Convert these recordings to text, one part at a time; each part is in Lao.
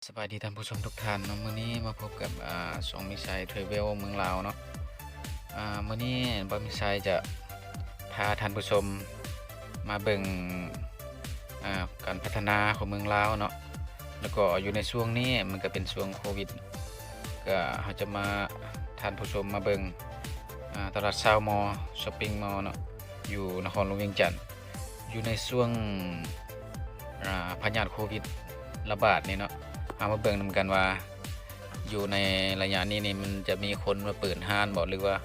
ສະບາຍດີທ່ານຜູ້ຊົມທຸກທ່ານເນາະ, ມື້ນີ້ມາພົບກັບ ອາ ຊ່ອງມີໄຊ Travel ເມືອງລາວເນາະ. ອາ ມື້ນີ້ບ່າວມີໄຊຈະພາທ່ານຜູ້ຊົມມາເບິ່ງ ອາ ການພັດທະນາຂອງເມືອງລາວເນາະ, ແລ້ວກໍຢູ່ໃນຊ່ວງນີ້ມັນກໍເປັນຊ່ວງໂຄວິດ ກໍເຮົາຈະມາ ທ່ານຜູ້ຊົມມາເບິ່ງ ອາ ຕະຫຼາດເຊົ້າມໍ, Shopping Mall ເນາະ, ຢູ່ນະຄອນຫຼວງວຽງຈັນ. ຢູ່ໃນຊ່ວງ ອາ ພະຍາດໂຄວິດລະບາດນີ້ເນາະ, ເຮົາມາເບິ່ງນຳກັນວ່າ ຢູ່ໃນໄລຍະນີ້ນີ້ ມັນຈະມີຄົນມາເປີດຮ້ານບໍ່ ຫຼືວ່າ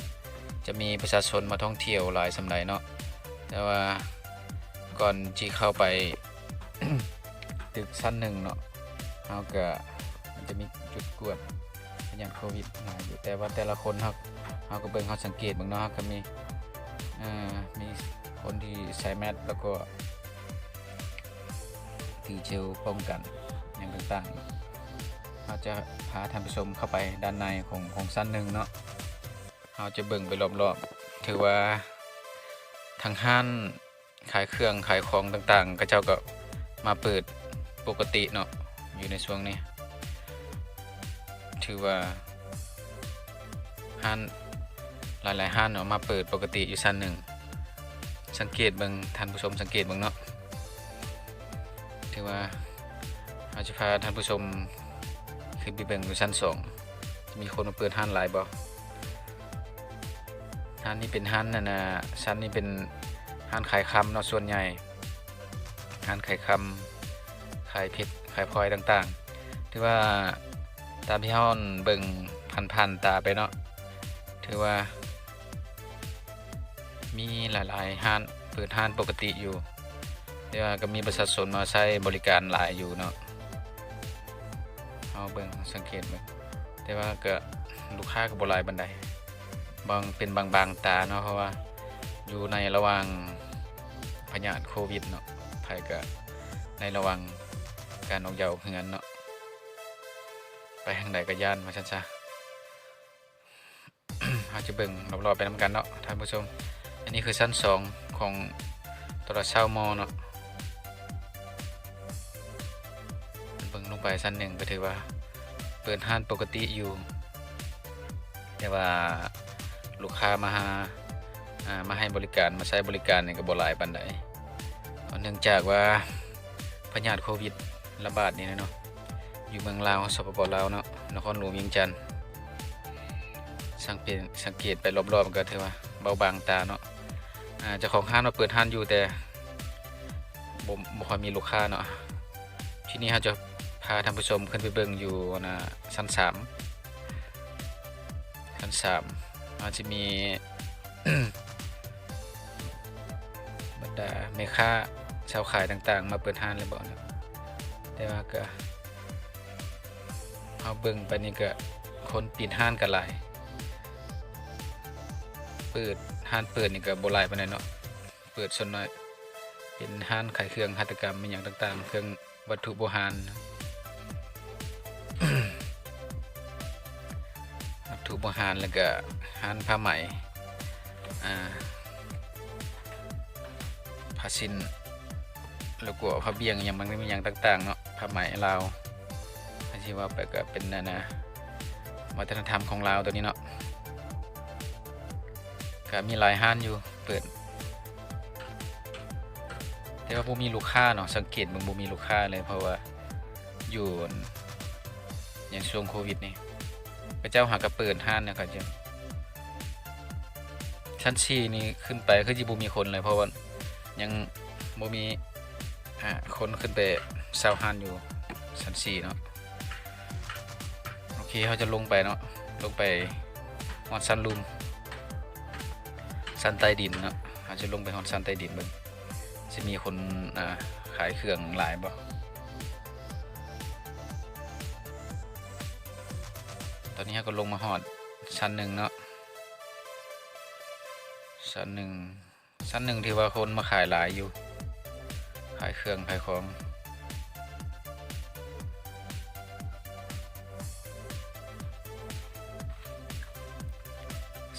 ຈະມີປະຊາຊົນມາທ່ອງທ່ຽວຫຼາຍສ່ຳໃດເນາະ. ແຕ່ວ່າກ່ອນທີ່ເຂົ້າໄປຕຶກຊັ້ນໜຶ່ງເນາະ, ເຮົາກະ ມັນຈະມີຈຸດກວດພະຍາດໂຄວິດຫຼາຍຢູ່, ແຕ່ວ່າແຕ່ລະຄົນ ເຮົາ ເຮົາກໍເບິ່ງ ເຮົາສັງເກດເບິ່ງເນາະ, ເຮົາກໍມີ ເອີ ມີຄົນທີ່ໃສ່ແມັດ ແລ້ວກໍຖືເຈວປ້ອງກັນຫຍັງຕ່າງໆ. ເຮົາຈະພາທ່ານຜູ້ຊົມເຂົ້າໄປດ້ານໃນຂອງ ຂອງຊັ້ນໜຶ່ງເນາະ, ເຮົາຈະເບິ່ງໄປລອບໆ. ຖືວ່າທາງຮ້ານ ຂາຍເຄື່ອງຂາຍຂອງຕ່າງໆ ເຂົາເຈົ້າກໍມາເປີດປົກກະຕິເນາະ. ຢູ່ໃນຊ່ວງນີ້ ຖືວ່າຮ້ານຫຼາຍໆຮ້ານເນາະ ມາເປີດປົກກະຕິຢູ່ຊັ້ນໜຶ່ງ. ສັງເກດເບິ່ງ ທ່ານຜູ້ຊົມສັງເກດເບິ່ງເນາະ, ຖືວ່າເຮົາຈະພາທ່ານຜູ້ຊົມຂຶ້ນໄປເບິ່ງຢູ່ຊັ້ນສອງ ຈະມີຄົນມາເປີດຮ້ານຫຼາຍບໍ່. ຮ້ານນີ້ເປັນຮ້ານ ອັນນ່າ ຊັ້ນນີ້ເປັນຮ້ານຂາຍຄຳເນາະ, ສ່ວນໃຫຍ່ຮ້ານຂາຍຄຳ ຂາຍເພັດ ຂາຍພລອຍຕ່າງໆ. ຖືວ່າຕາມທີ່ເຮົາເບິ່ງຜ່ານໆຕາໄປເນາະ, ຖືວ່າມີຫຼາຍໆຮ້ານເປີດຮ້ານປົກກະຕິຢູ່, ແຕ່ວ່າກໍມີປະຊາຊົນມາໃຊ້ບໍລິການຫຼາຍຢູ່ເນາະ. ເຮົາເບິ່ງ ເຮົາສັງເກດເບິ່ງ, ແຕ່ວ່າກໍລູກຄ້າກໍບໍ່ຫຼາຍປານໃດ, ບາງ ເປັນບາງໆຕາເນາະ, ເພາະວ່າຢູ່ໃນລະຫວ່າງພະຍາດໂຄວິດເນາະ, ໃຜກໍໃນລະຫວ່າງການອອກຢາກອອກເຮືອນເນາະ, ໄປທາງໃດກໍຢ້ານວ່າຊັ້ນຊະ. ເຮົາຈະເບິ່ງລອບໆໄປນຳກັນເນາະທ່ານຜູ້ຊົມ. ອັນນີ້ຄືຊັ້ນສອງຂອງຕະຫຼາດເຊົ້າມໍເນາະ. ເບິ່ງລົງໄປຊັ້ນໜຶ່ງກໍຖືວ່າເປີດຮ້ານປົກກະຕິຢູ່, ແຕ່ວ່າລູກຄ້າມາຫາ ອາ ມາໃຫ້ບໍລິການ ມາໃຊ້ບໍລິການນີ້ກໍບໍ່ຫຼາຍປານໃດ, ເນື່ອງຈາກວ່າພະຍາດໂຄວິດລະບາດນີ້ແຫຼະເນາະ. ຢູ່ເມືອງລາວ ສປປ ລາວເນາະ, ນະຄອນຫຼວງວຽງຈັນ. ສັງເກດ ສັງເກດໄປລອບໆ ມັນກໍຖືວ່າເບົາບາງຕາເນາະ. ອາ ເຈົ້າຂອງຮ້ານມາເປີດຮ້ານຢູ່ ແຕ່ບໍ່ ບໍ່ຄ່ອຍມີລູກຄ້າເນາະ. ທີນີ້ເຮົາຈະພາທ່ານຜູ້ຊົມຂຶ້ນໄປເບິ່ງຢູ່ ອັນນ່າ ຊັ້ນສາມ. ຊັ້ນສາມ ອາດຈະມີ ບັນດາແມ່ຄ້າຊາວຂາຍຕ່າງໆ ມາເປີດຮ້ານແລ້ວບໍ່ເນາະ, ແຕ່ວ່າກະ ເຮົາເບິ່ງໄປນີ້ກະຄົນປິດຮ້ານກະຫຼາຍ, ເປີດ ຮ້ານເປີດນີ້ກະບໍ່ຫຼາຍປານໃດເນາະ. ເປີດສ່ວນໜ້ອຍເປັນຮ້ານຂາຍເຄື່ອງຫັດຖະກຳ ອີ່ຫຍັງຕ່າງໆ ເຄື່ອງ ວັດຖຸໂບຮານ ວັດຖຸໂບຮານ ແລ້ວກະຮ້ານຜ້າໄໝ ອາ ຜ້າສິ້ນ ແລ້ວກໍຜ້າບ່ຽງ ອີ່ຫຍັງ ມັນມີຫຍັງຕ່າງໆເນາະ, ຜ້າໄໝລາວ ຄັນຊິເວົ້າໄປກະເປັນ ອັນນ່າ ວັດທະນະທຳຂອງລາວໂຕນີ້ເນາະ. ກະມີຫຼາຍຮ້ານຢູ່ເປີດ ແຕ່ວ່າບໍ່ມີລູກຄ້າເນາະ, ສັງເກດເບິ່ງບໍ່ມີລູກຄ້າເລີຍ ເພາະວ່າຢູ່ໃນຊ່ວງໂຄວິດນີ້ ເຂົາເຈົ້າຫາກະເປີດຮ້ານນະ, ເຂົາເຈົ້າ ຊັ້ນສີ່ນີ້ຂຶ້ນໄປຄືຊິບໍ່ມີຄົນເລີຍ ເພາະວ່າຍັງບໍ່ມີ ອາ ຄົນຂຶ້ນໄປເຊົ່າຮ້ານຢູ່ຊັ້ນສີ່ເນາະ. ໂອເຄ ເຮົາຈະລົງໄປເນາະ, ລົງໄປຮອດຊັ້ນລຸ່ມ ຊັ້ນໃຕ້ດິນເນາະ, ເຮົາຈະລົງໄປຮອດຊັ້ນໃຕ້ດິນເບິ່ງ ຊິມີຄົນ ອາ ຂາຍເຄື່ອງຫຼາຍບໍ່. ຕອນນີ້ເຮົາກໍລົງມາຮອດຊັ້ນໜຶ່ງເນາະ, ຊັ້ນໜຶ່ງ ຊັ້ນໜຶ່ງທີ່ວ່າຄົນມາຂາຍຫຼາຍຢູ່, ຂາຍເຄື່ອງຂາຍຂອງ.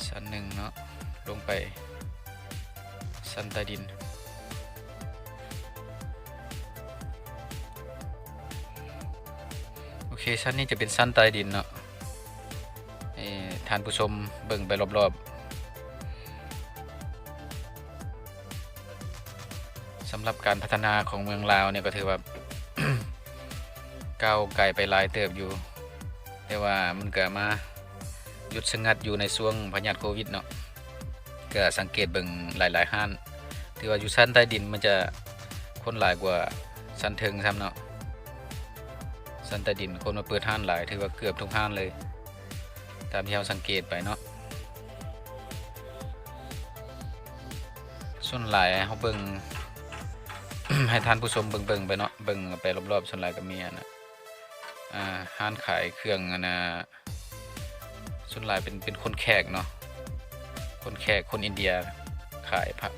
ຊັ້ນໜຶ່ງເນາະ, ລົງໄປຊັ້ນໃຕ້ດິນ. ໂອ ເຄ ຊັ້ນນີ້ຈະເປັນຊັ້ນໃຕ້ດິນເນາະ ໃຫ້ທ່ານຜູ້ຊົມເບິ່ງໄປລອບໆ. ສຳລັບການພັດທະນາຂອງເມືອງລາວນີ້ກໍຖືວ່າ ກ້າວໄກໄປຫຼາຍເຕີບຢູ່ ແຕ່ວ່າມັນກໍມາຢຸດສະຫງັດຢູ່ໃນຊ່ວງພະຍາດໂຄວິດເນາະ. ກໍສັງເກດເບິ່ງຫຼາຍໆຮ້ານ ຖືວ່າຢູ່ຊັ້ນໃຕ້ດິນມັນຈະຄົນຫຼາຍກວ່າຊັ້ນເທິງຊ້ຳເນາະ. ຊັ້ນໃຕ້ດິນຄົນມາເປີດຮ້ານຫຼາຍ ຖືວ່າເກືອບທຸກຮ້ານເລີຍ ຕາມທີ່ເຮົາສັງເກດໄປເນາະ. ສ່ວນຫຼາຍເຮົາເບິ່ງ ໃຫ້ທ່ານຜູ້ຊົມເບິ່ງໆໄປເນາະ ເບິ່ງໄປລອບໆ ສ່ວນຫຼາຍກໍມີອັນນະ ອ່າ ຮ້ານຂາຍເຄື່ອງອັນນະ ສ່ວນຫຼາຍເປັນ ເປັນຄົນແຂກເນາະ ຄົນແຂກ ຄົນອິນເດຍ ຂາຍຜ້າ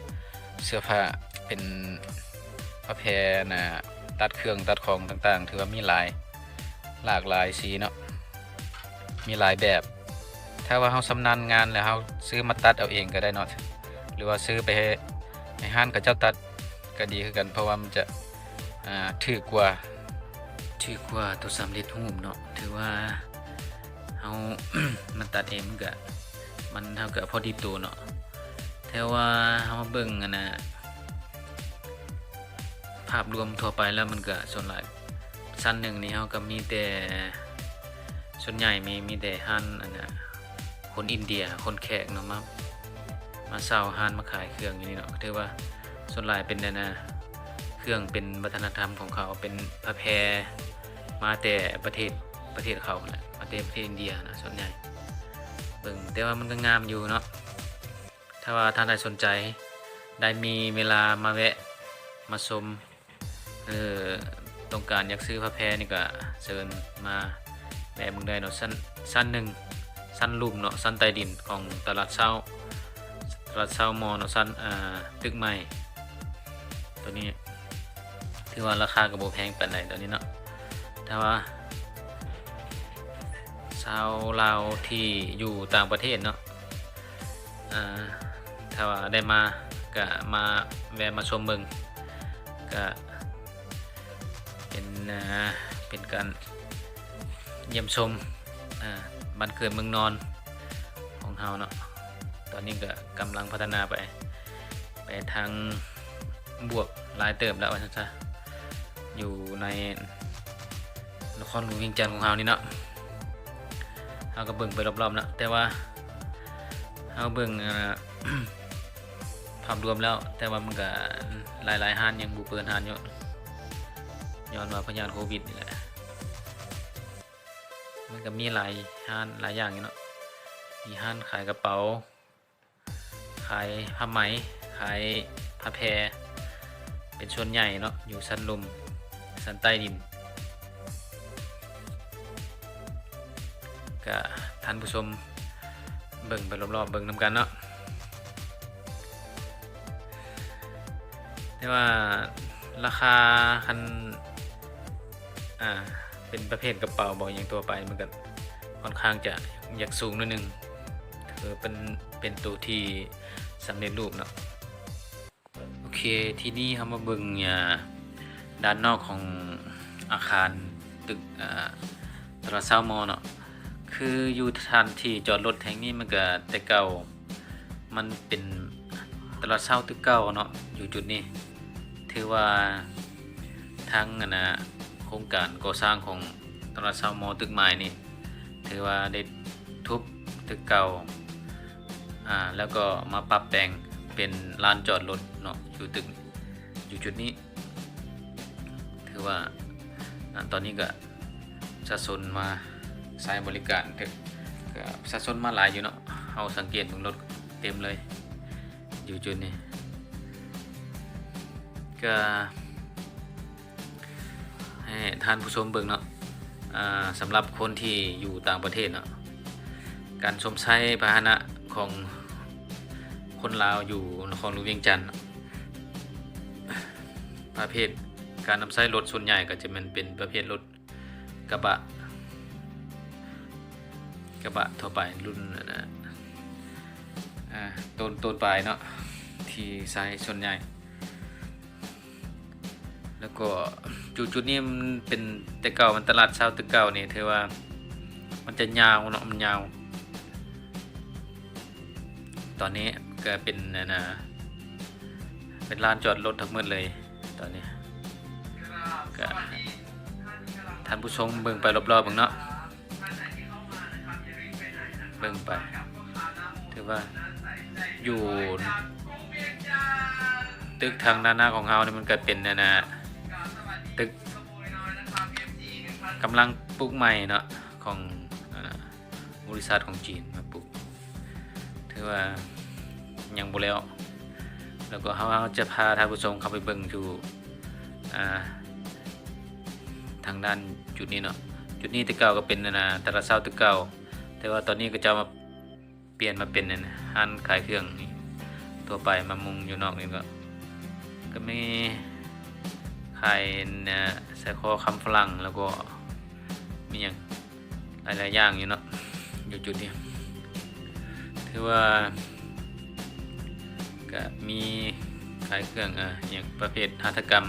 ເສື້ອຜ້າ ເປັນຜ້າແພນະ ຕັດເຄື່ອງຕັດຂອງຕ່າງໆ ຖືວ່າມີຫຼາຍ ຫຼາກຫຼາຍສີເນາະ ມີຫຼາຍແບບ. ຖ້າວ່າເຮົາຊຳນານງານແລ້ວ ເຮົາຊື້ມາຕັດເອົາເອງກໍໄດ້ເນາະ ຫຼືວ່າຊື້ໄປໃຫ້ ໃຫ້ຮ້ານເຂົາເຈົ້າຕັດກໍດີຄືກັນ ເພາະວ່າມັນຈະ ອ່າ ຖືກກວ່າ ຖືກກວ່າຕົວສຳເລັດຮູບເນາະ. ຖືວ່າເຮົາ ມາຕັດເອງມັນກະ ມັນ ເຮົາກະພໍດີໂຕເນາະ. ແຕ່ວ່າເຮົາມາເບິ່ງອັນນະ ພາບລວມທົ່ວໄປແລ້ວມັນກະສ່ວນຫຼາຍ ຊັ້ນໜຶ່ງນີ້ເຮົາກະມີແຕ່ ສ່ວນໃຫຍ່ມີ ມີແຕ່ຮ້ານອັນນະ ຄົນອິນເດຍ ຄົນແຂກເນາະ ມາ ມາເຊົ່າຮ້ານມາຂາຍເຄື່ອງຢູ່ນີ້ເນາະ. ຖືວ່າສ່ວນຫຼາຍເປັນອັນນະ ເຄື່ອງເປັນວັດທະນະທຳຂອງເຂົາ ເປັນຜ້າແພ ມາແຕ່ປະເທດ ປະເທດເຂົາຫັ້ນແຫຼະ ມາແຕ່ປະເທດອິນເດຍນະ ສ່ວນໃຫຍ່ເບິ່ງ ແຕ່ວ່າມັນກໍງາມຢູ່ເນາະ. ຖ້າວ່າທ່ານໃດສົນໃຈ ໄດ້ມີເວລາມາແວະມາຊົມ ຫຼື ຕ້ອງການຢາກຊື້ຜ້າແພນີ້ກໍເຊີນມາແວະເບິ່ງໄດ້ເນາະ. ຊັ້ນ ຊັ້ນໜຶ່ງ ຊັ້ນລຸ່ມເນາະ ຊັ້ນໃຕ້ດິນຂອງຕະຫຼາດເຊົ້າ ຕະຫຼາດເຊົ້າມໍເນາະ ຊັ້ນ ອ່າ ຕຶກໃໝ່ ໂຕນີ້ ຖືວ່າລາຄາກໍບໍ່ແພງປານໃດໂຕນີ້ເນາະ. ແຕ່ວ່າຊາວລາວທີ່ຢູ່ຕ່າງປະເທດເນາະ ອ່າ ຖ້າວ່າໄດ້ມາ ກະມາແວະມາຊົມເບິ່ງ ກະເປັນ ອ່າ ເປັນການຢ້ຽມຊົມ ອ່າ ບ້ານເກີດເມືອງນອນຂອງເຮົາເນາະ. ຕອນນີ້ກະກຳລັງພັດທະນາໄປ ໄປທາງບວກຫຼາຍເຕີບແລ້ວວ່າຊັ້ນຊະ ຢູ່ໃນ ນະຄອນຫຼວງວຽງຈັນຂອງເຮົານີ້ເນາະ ເຮົາກໍເບິ່ງໄປລອບໆເນາະ ແຕ່ວ່າເຮົາເບິ່ງ ອ່າ ພາບລວມແລ້ວ ແຕ່ວ່າມັນກໍຫຼາຍໆຮ້ານຍັງບໍ່ເປີດຮ້ານຢູ່ ຍ້ອນວ່າພະຍາດໂຄວິດນີ້ແຫຼະ. ມັນກໍມີຫຼາຍຮ້ານຫຼາຍຢ່າງຢູ່ເນາະ ມີຮ້ານຂາຍກະເປົາ ຂາຍຜ້າໄໝ ຂາຍຜ້າແພ ເປັນສ່ວນໃຫຍ່ເນາະ ຢູ່ຊັ້ນລຸ່ມ ຊັ້ນໃຕ້ດິນ ກະທ່ານຜູ້ຊົມເບິ່ງໄປລອບໆເບິ່ງນຳກັນເນາະ. ແຕ່ວ່າລາຄາຄັນ ອ່າ ເປັນປະເພດກະເປົາບໍ ຫຍັງທົ່ວໄປ ມັນກະຄ່ອນຂ້າງຈະຢາກສູງໜ້ອຍໜຶ່ງ ຄືເປັນ ເປັນໂຕທີ່ສຳເລັດຮູບເນາະ. ໂອເຄ ທີນີ້ເຮົາມາເບິ່ງ ອ່າ ດ້ານນອກຂອງອາຄານຕຶກ ອ່າ ຕະຫຼາດເຊົ້າມໍເນາະ. ຄືຢູ່ສະຖານທີ່ຈອດລົດແຫ່ງນີ້ ມັນກະແຕ່ເກົ່າ ມັນເປັນຕະຫຼາດເຊົ້າຕຶກເກົ່າເນາະ ຢູ່ຈຸດນີ້. ຖືວ່າທາງອັນນະ ໂຄງການກໍ່ສ້າງຂອງຕະຫຼາດເຊົ້າມໍຕຶກໃໝ່ນີ້ ຖືວ່າໄດ້ທຸບຕຶກເກົ່າ ອ່າ ແລ້ວກໍມາປັບແປງເປັນລານຈອດລົດເນາະ ຢູ່ຕຶກ ຢູ່ຈຸດນີ້. ຖືວ່າ ອ່າ ຕອນນີ້ກໍປະຊາຊົນມາໃຊ້ບໍລິການ ກໍປະຊາຊົນມາຫຼາຍຢູ່ເນາະ ເຮົາສັງເກດເບິ່ງລົດເຕັມເລີຍ ຢູ່ຈຸດນີ້ ກໍ ໃຫ້ທ່ານຜູ້ຊົມເບິ່ງເນາະ ອ່າ ສຳລັບຄົນທີ່ຢູ່ຕ່າງປະເທດເນາະ ການຊົມໃຊ້ພາຫະນະຂອງຄົນລາວຢູ່ນະຄອນຫຼວງວຽງຈັນ ປະເພດການນຳໃຊ້ລົດສ່ວນໃຫຍ່ກໍຈະແມ່ນເປັນປະເພດລົດກະບະ ກະບະທົ່ວໄປ ລຸ້ນອັນນະ ອ່າ ຕົ້ນ ຕົ້ນປາຍເນາະ ທີ່ໃຊ້ສ່ວນໃຫຍ່. ແລ້ວກໍຈຸດ ຈຸດນີ້ມັນເປັນ ແຕ່ເກົ່າມັນຕະຫຼາດເຊົ້າຕຶກເກົ່ານີ້ ຖືວ່າມັນຈະຍາວເນາະ ມັນຍາວ. ຕອນນີ້ກໍເປັນ ອັນນ່າ ເປັນລານຈອດລົດທັງໝົດເລີຍຕອນນີ້. ກໍທ່ານຜູ້ຊົມເບິ່ງໄປລອບໆເບິ່ງເນາະ ເບິ່ງໄປ ຖືວ່າຢູ່ຕຶກທາງດ້ານໜ້າຂອງເຮົານີ້ ມັນກໍເປັນ ອັນນ່າ ຕຶກກຳລັງປຸກໃໝ່ເນາະ ຂອງ ອາ ບໍລິສັດຂອງຈີນມາປຸກ ຖືວ່າຍັງບໍ່ແລ້ວ. ແລ້ວກໍເຮົາ ເຮົາຈະພາທ່ານຜູ້ຊົມເຂົ້າໄປເບິ່ງຢູ່ ອາ ທາງດ້ານຈຸດນີ້ເນາະ. ຈຸດນີ້ແຕ່ເກົ່າກໍເປັນ ອັນນ່າ ຕະຫຼາດເຊົ້າຕຶກເກົ່າ ແຕ່ວ່າຕອນນີ້ເຂົາເຈົ້າມາປ່ຽນມາເປັນ ອັນ ຮ້ານຂາຍເຄື່ອງນີ້ທົ່ວໄປ ມາມຸງຢູ່ນອກນີ້ ກໍ ກໍມີຂາຍ ອັນ ສາຍຄໍຄຳຝຣັ່ງ ແລ້ວກໍມີຫຍັງ ຫຼາຍໆຢ່າງຢູ່ເນາະ ຢູ່ຈຸດນີ້ ຖືວ່າກະມີຂາຍເຄື່ອງ ອາ ຫຍັງປະເພດຫັດຖະກຳ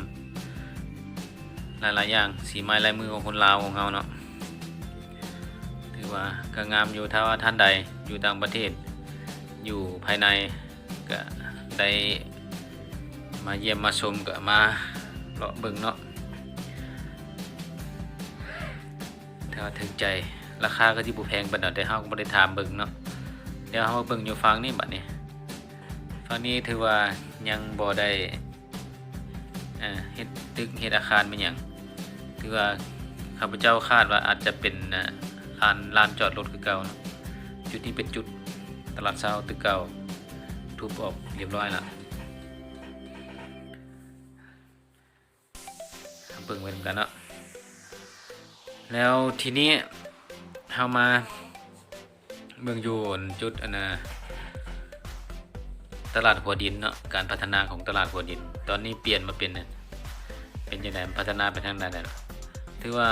ຫຼາຍໆຢ່າງ ສີໄມ້ລາຍມືຂອງຄົນລາວຂອງເຮົາເນາະ. ຖືວ່າກະງາມຢູ່ ຖ້າວ່າທ່ານໃດຢູ່ຕ່າງປະເທດ ຢູ່ພາຍໃນ ກະໄດ້ມາຢ້ຽມມາຊົມ ກະມາເລາະເບິ່ງເນາະ. ແຕ່ວ່າຖືກໃຈ ລາຄາກໍຊິບໍ່ແພງປານໃດ ແຕ່ເຮົາກໍບໍ່ໄດ້ຖາມເບິ່ງເນາະ. ດຽວເຮົາມາເບິ່ງຢູ່ຝັ່ງນີ້ບາດນີ້ ຝັ່ງນີ້ຖືວ່າຍັງບໍ່ໄດ້ ເຮັດຕຶກເຮັດອາຄານແມ່ນຫຍັງ ຖືວ່າຂ້າພະເຈົ້າຄາດວ່າອາດຈະເປັນ ລານ ລານຈອດລົດຄືເກົ່າເນາະ. ຈຸດນີ້ເປັນຈຸດຕະຫຼາດເຊົ້າຕຶກເກົ່າ ທຸບອອກຮຽບຮ້ອຍລະ. ເບິ່ງໄປນຳກັນເນາະ. ແລ້ວທີນີ້ເຮົາມາເບິ່ງຢູ່ຈຸດ ອັນນ່າ ຕະຫຼາດຫົວດິນເນາະ ການພັດທະນາຂອງຕະຫຼາດຫົວດິນ ຕອນນີ້ປ່ຽນມາເປັນ ເປັນຈັ່ງໃດ ພັດທະນາໄປທາງໃດແລ້ວ. ຖືວ່າ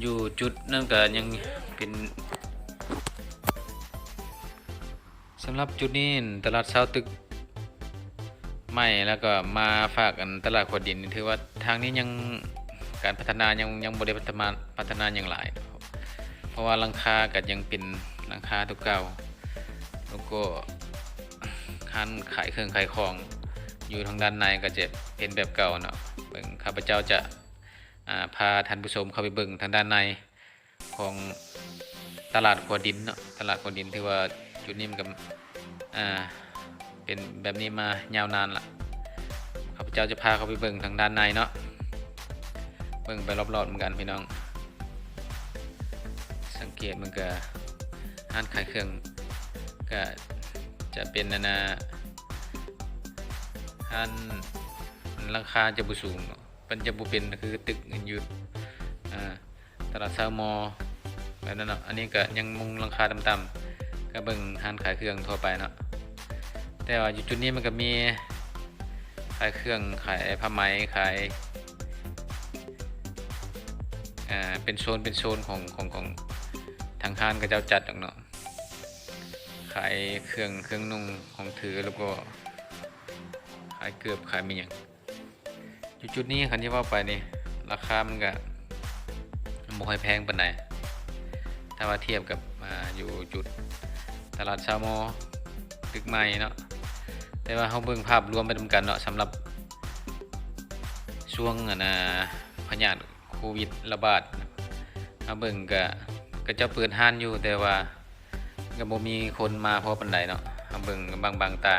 ຢູ່ຈຸດນັ້ນກໍຍັງເປັນ ສຳລັບຈຸດນີ້ ຕະຫຼາດເຊົ້າຕຶກໃໝ່ ແລ້ວກໍມາຝາກ ອັນ ຕະຫຼາດຂົວດິນ ຖືວ່າທາງນີ້ຍັງ ການພັດທະນາຍັງ ຍັງບໍ່ໄດ້ພັດທະນາ ພັດທະນາຫຍັງຫຼາຍ ເພາະວ່າຫຼັງຄາກໍຍັງເປັນຫຼັງຄາຕົວເກົ່າ ແລ້ວກໍຮ້ານຂາຍເຄື່ອງຂາຍຂອງຢູ່ທາງດ້ານໃນກໍຈະເປັນແບບເກົ່າເນາະ. ເບິ່ງ ຂ້າພະເຈົ້າຈະ ອາ ພາທ່ານຜູ້ຊົມເຂົ້າໄປເບິ່ງທາງດ້ານໃນ ຂອງຕະຫຼາດຂົວດິນເນາະ ຕະຫຼາດຂົວດິນ ຖືວ່າຈຸດນີ້ມັນກໍ ອ່າ ເປັນແບບນີ້ມາຍາວນານລະ. ຂ້າພະເຈົ້າຈະພາເຂົ້າໄປເບິ່ງທາງດ້ານໃນເນາະ ເບິ່ງໄປລອບໆນຳກັນພີ່ນ້ອງ. ສັງເກດມັນກະ ຮ້ານຂາຍເຄື່ອງກະຈະເປັນ ອັນນ່າ ຮ້ານ ຫຼັງຄາຈະບໍ່ສູງເນາະ ມັນຈະບໍ່ເປັນຄືຕຶກຢູ່ ອ່າ ຕະຫຼາດເຊົ້າມໍ ແບບນັ້ນເນາະ. ອັນນີ້ກະຍັງມຸງຫຼັງຄາຕ່ຳໆ ກະເບິ່ງຮ້ານຂາຍເຄື່ອງທົ່ວໄປເນາະ. ແຕ່ວ່າຢູ່ຈຸດນີ້ມັນກະມີຂາຍເຄື່ອງ ຂາຍຜ້າໄໝ ຂາຍ ເປັນໂຊນເປັນໂຊນຂອງ ຂອງ ຂອງທາງຮ້ານເຂົາເຈົ້າຈັດອອກເນາະ ຂາຍເຄື່ອງ ເຄື່ອງນຸ່ງຂອງຖື ແລ້ວກໍຂາຍເກີບ ຂາຍແມ່ນຫຍັງ. ຢູ່ຈຸດນີ້ຄັນຊິເວົ້າໄປນີ້ ລາຄາມັນກະບໍ່ຄ່ອຍແພງປານໃດ ຖ້າວ່າທຽບກັບ ອ່າ ຢູ່ຈຸດຕະຫຼາດເຊົ້າມໍ ຕຶກໃໝ່ເນາະ. ແຕ່ວ່າເຮົາເບິ່ງພາບລວມໄປນຳກັນເນາະ ສຳລັບຊ່ວງ ອັນນ່າ ພະຍາດໂຄວິດລະບາດ ເຮົາເບິ່ງກະ ເຂົາເຈົ້າເປີດຮ້ານຢູ່ ແຕ່ວ່າ ກໍບໍ່ມີຄົນມາພໍປານໃດເນາະ ເຮົາເບິ່ງບາງ ບາງຕາ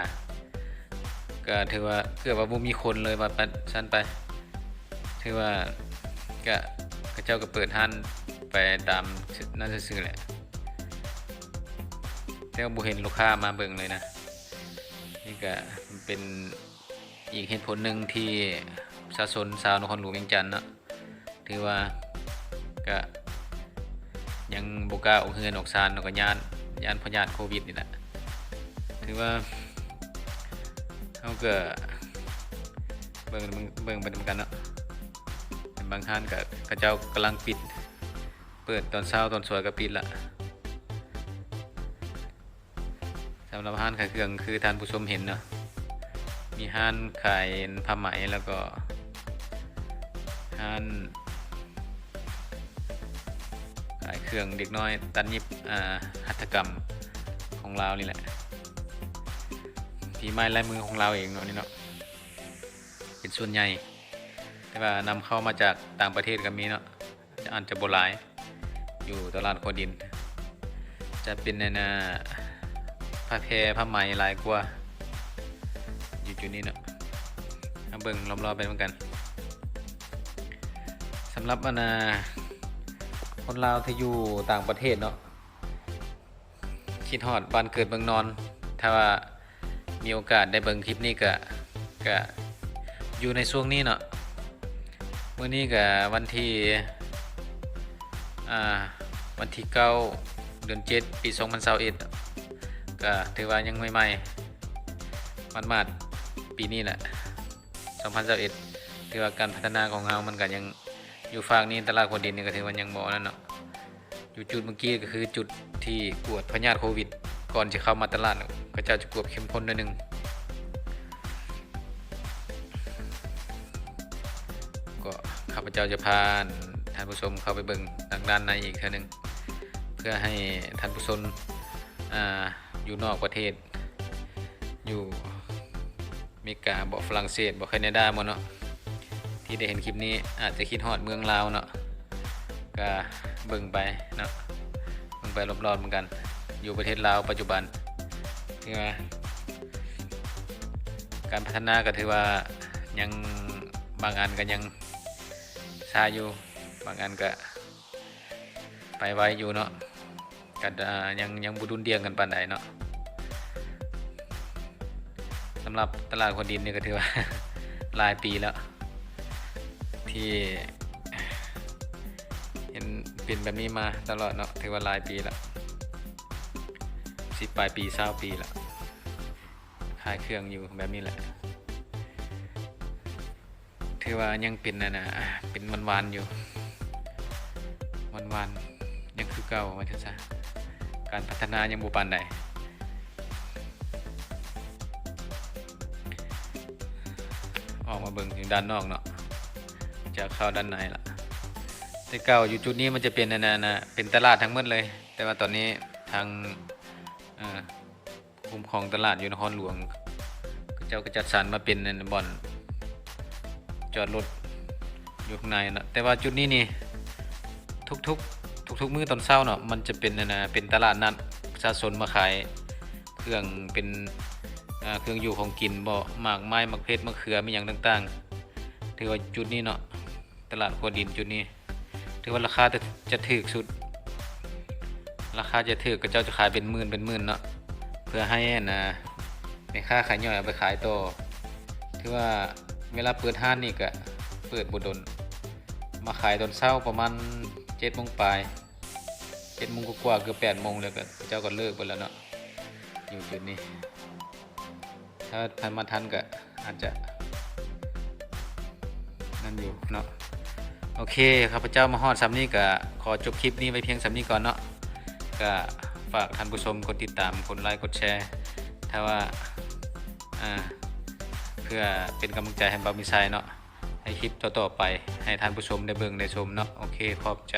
ກໍຖືວ່າເກືອບວ່າບໍ່ມີຄົນເລີຍ ວ່າຊັ້ນໄປ. ຖືວ່າກະ ເຂົາເຈົ້າກໍເປີດຮ້ານໄປຕາມນັ້ນຊື່ໆແຫຼະ ແຕ່ວ່າບໍ່ເຫັນລູກຄ້າມາເບິ່ງເລີຍນະ. ນີ້ກະເປັນອີກເຫດຜົນໜຶ່ງທີ່ປະຊາຊົນຊາວນະຄອນຫຼວງວຽງຈັນເນາະ ຖືວ່າກະຍັງບໍ່ກ້າອອກເຮືອນອອກຊານເນາະ ກໍຢ້ານ ຢ້ານພະຍາດໂຄວິດນີ້ແຫຼະ. ຖືວ່າເຮົາກະເບິ່ງ ເບິ່ງ ເບິ່ງໄປນຳກັນເນາະ. ບາງຮ້ານກະ ເຂົາເຈົ້າກຳລັງປິດ ເປີດຕອນເຊົ້າ ຕອນສວຍກະປິດລະ. ສຳລັບຮ້ານຂາຍເຄື່ອງຄືທ່ານຜູ້ຊົມເຫັນເນາະ ມີຮ້ານຂາຍຜ້າໄໝ ແລ້ວກໍຮ້ານຂາຍເຄື່ອງເດັກນ້ອຍຕັດຫຍິບ ອ່າ ຫັດຖະກຳຂອງລາວນີ້ແຫຼະ ຝີໄມ້ລາຍມືຂອງລາວເອງເນາະ ນີ້ເນາະ ເປັນສ່ວນໃຫຍ່ ແຕ່ວ່ານຳເຂົ້າມາຈາກຕ່າງປະເທດກໍມີເນາະ ອາດຈະບໍ່ຫຼາຍ ຢູ່ຕະຫຼາດຂົວດິນ ຈະເປັນອັນນ່າ ຜ້າແພ ຜ້າໄໝຫຼາຍກວ່າ ຢູ່ຈຸດນີ້ເນາະ ມາເບິ່ງລອບໆໄປນຳກັນ. ສຳລັບອັນນ່າ ຄົນລາວທີ່ຢູ່ຕ່າງປະເທດເນາະ ຄິດຮອດບ້ານເກີດເມືອງນອນ ຖ້າວ່າມີໂອກາດໄດ້ເບິ່ງຄລິບນີ້ກະ ກະຢູ່ໃນຊ່ວງນີ້ເນາະ ມື້ນີ້ກະວັນທີ ອ່າ ວັນທີເກົ້າ ເດືອນເຈັດ ປີສອງພັນຊາວເອັດ ກະຖືວ່າຍັງໃໝ່ໆ ໝາດໆ ປີນີ້ແຫຼະ ສອງພັນຊາວເອັດ ຖືວ່າການພັດທະນາຂອງເຮົາມັນກະຍັງ ຢູ່ຟາກນີ້ຕະຫຼາດຂົວດິນນີ້ກໍຖືວ່າຍັງບໍ່ນັ້ນເນາະ ຢູ່ຈຸດເມື່ອກີ້ກໍຄືຈຸດທີ່ກວດພະຍາດໂຄວິດ ກ່ອນຊິເຂົ້າມາຕະຫຼາດ ເຂົາເຈົ້າຈະກວດເຂັ້ມຂົ້ນໜ້ອຍໜຶ່ງ ກໍຂ້າພະເຈົ້າຈະພາທ່ານຜູ້ຊົມເຂົ້າໄປເບິ່ງທາງດ້ານໃນອີກເທື່ອໜຶ່ງ ເພື່ອໃຫ້ທ່ານຜູ້ຊົມ ອ່າ ຢູ່ນອກປະເທດ ຢູ່ ເມກາບໍ ຝຣັ່ງເສດບໍ ແຄນາດາບໍເນາະ ທີ່ໄດ້ເຫັນຄລິບນີ້ອາດຈະຄິດຮອດເມືອງລາວເນາະ ກະເບິ່ງໄປເນາະ ເບິ່ງໄປລອບໆນຳກັນ ຢູ່ປະເທດລາວປັດຈຸບັນ ຖືວ່າການພັດທະນາກໍຖືວ່າຍັງ ບາງອັນກໍຍັງຊ້າຢູ່ ບາງອັນກໍໄປໄວຢູ່ເນາະ. ກໍ ອ່າ ຍັງ ຍັງບໍ່ດຸ່ນດ່ຽງກັນປານໃດເນາະ ສຳລັບຕະຫຼາດຂົວດິນນີ້ກໍຖືວ່າ ຫຼາຍປີແລ້ວ ທີ່ເຫັນເປັນແບບນີ້ມາຕະຫຼອດເນາະ ຖືວ່າຫຼາຍປີແລ້ວ ສິບປາຍປີ ຊາວປີແລ້ວ ຂາຍເຄື່ອງຢູ່ແບບນີ້ແຫຼະ. ຖືວ່າຍັງເປັນອັນນ່າ ເປັນຫວານໆຢູ່ ຫວານໆ ຍັງຄືເກົ່າວ່າຊັ້ນຊະ ການພັດທະນາຍັງບໍ່ປານໃດ. ອອກມາເບິ່ງຢູ່ດ້ານນອກເນາະ ຈະເຂົ້າດ້ານໃນລະ ແຕ່ເກົ່າຢູ່ຈຸດນີ້ມັນຈະເປັນອັນນັ້ນນະ ເປັນຕະຫຼາດທັງໝົດເລີຍ ແຕ່ວ່າຕອນນີ້ທາງ ເອີ ຄຸ້ມຄອງຕະຫຼາດຢູ່ນະຄອນຫຼວງ ເຂົາເຈົ້າກໍຈັດສັນມາເປັນອັນບ່ອນຈອດລົດຢູ່ຂ້າງໃນເນາະ ແຕ່ວ່າຈຸດນີ້ນີ້ ທຸກໆ ທຸກໆມື້ຕອນເຊົ້າເນາະ ມັນຈະເປັນອັນນ່າ ເປັນຕະຫຼາດນັດ ປະຊາຊົນມາຂາຍເຄື່ອງເປັນ ເອີ ເຄື່ອງຢູ່ຂອງກິນບໍ ໝາກໄມ້ ໝາກເຜັດ ໝາກເຂືອ ມີຫຍັງຕ່າງໆ ຖືວ່າຈຸດນີ້ເນາະ ຕະຫຼາດຂົວດິນຈຸດນີ້ ຖືວ່າລາຄາຈະ ຈະຖືກສຸດ ລາຄາຈະຖືກ ເຂົາເຈົ້າຈະຂາຍເປັນໝື່ນເປັນໝື່ນເນາະ ເພື່ອໃຫ້ອັນນ່າ ແມ່ຄ້າຂາຍຍ່ອຍເອົາໄປຂາຍຕໍ່ ຖືວ່າເວລາເປີດຮ້ານນີ້ກະເປີດບໍ່ດົນ ມາຂາຍຕອນເຊົ້າປະມານເຈັດໂມງປາຍ ເຈັດໂມງກວ່າໆ ເກືອບແປດໂມງ ແລ້ວກະເຂົາເຈົ້າກະເລີກເບິດແລ້ວເນາະ ຢູ່ຈຸດນີ້ ຖ້າໃຜມາທັນກະອາດຈະນັ້ນຢູ່ເນາະ. ໂອເຄ ຂ້າພະເຈົ້າມາຮອດສ່ຳນີ້ກະຂໍຈົບຄລິບນີ້ໄວ້ພຽງສ່ຳນີ້ກ່ອນເນາະ ກະຝາກທ່ານຜູ້ຊົມກົດຕິດຕາມ ກົດໄລ ກົດແຊ ຖ້າວ່າ ອ່າ ເພື່ອເປັນກຳລັງໃຈໃຫ້ບ່າວມີໄຊເນາະ ໃຫ້ຄລິບຕໍ່ໆໄປ ໃຫ້ທ່ານຜູ້ຊົມໄດ້ເບິ່ງໄດ້ຊົມເນາະ. ໂອເຄ ຂອບໃຈ.